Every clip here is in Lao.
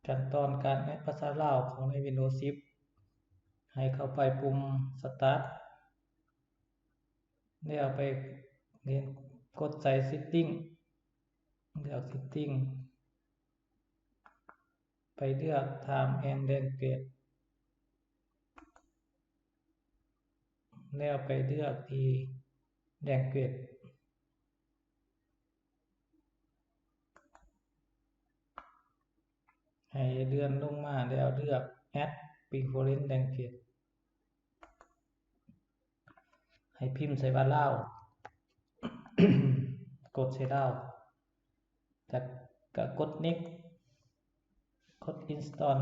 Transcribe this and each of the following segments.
ຂັ້ນຕອນການແອັດພາສາລາວເຂົ້າໃນວິນໂດສິບ ໃຫ້ເຂົ້າໄປປຸ່ມສະຕາດ ແລ້ວໄປກົດໃສ່ເຊັດຕິ້ງ ເລືອກເຊັດຕິ້ງ ໄປເລືອກ Time and Language ແລ້ວໄປເລືອກທີ່ Language ໃຫ້ເລື່ອນລົງມາແລ້ວເລືອກ Add Preference Language ໃຫ້ພິມໃສ່ວ່າລາວ ກົດໃສ່ລາວ ແລ້ວກະກົດ Next ກົດ Install.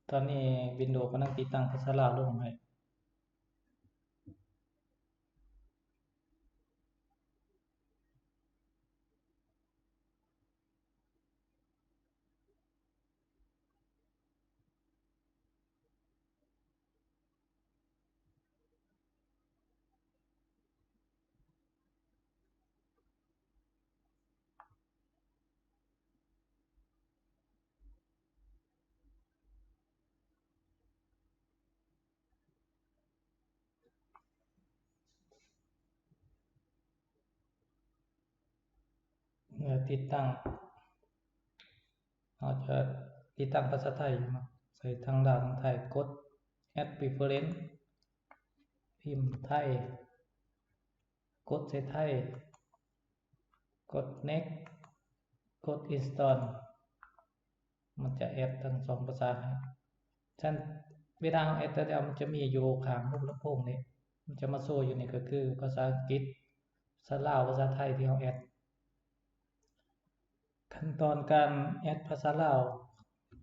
ຕອນນີ້ວິນໂດກຳລັງຕິດຕັ້ງພາສາລາວລົງໃຫ້. ເມື່ອຕິດຕັ້ງ ເຮົາຈະຕິດຕັ້ງພາສາໄທເນາະ ໃສ່ທັງລາວທັງໄທ ກົດ Add Preference ພິມໄທ ກົດໃສ່ໄທ ກົດ Next ກົດ Install ມັນຈະແອັດທັງສອງພາສາໃຫ້. ຊັ້ນເວລາເຮົາແອັດແລ້ວ ມັນຈະມີຢູ່ຂ້າງຮູບລຳໂພງນີ້ ມັນຈະມາໂຊຢູ່ນີ້ ກໍຄືພາສາອັງກິດ, ພາສາລາວ, ພາສາໄທທີ່ເຮົາແອັດ. ຂັ້ນຕອນການແອັດພາສາລາວ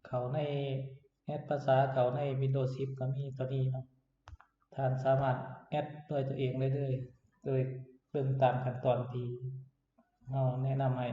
ເຂົ້າໃນ ແອັດພາສາເຂົ້າໃນວິນໂດສິບ ກໍມີຕົວນີ້ເນາະ. ທ່ານສາມາດແອັດດ້ວຍຕົວເອງໄດ້ເລີຍ ໂດຍເບິ່ງຕາມຂັ້ນຕອນທີ່ເຮົາແນະນຳໃຫ້.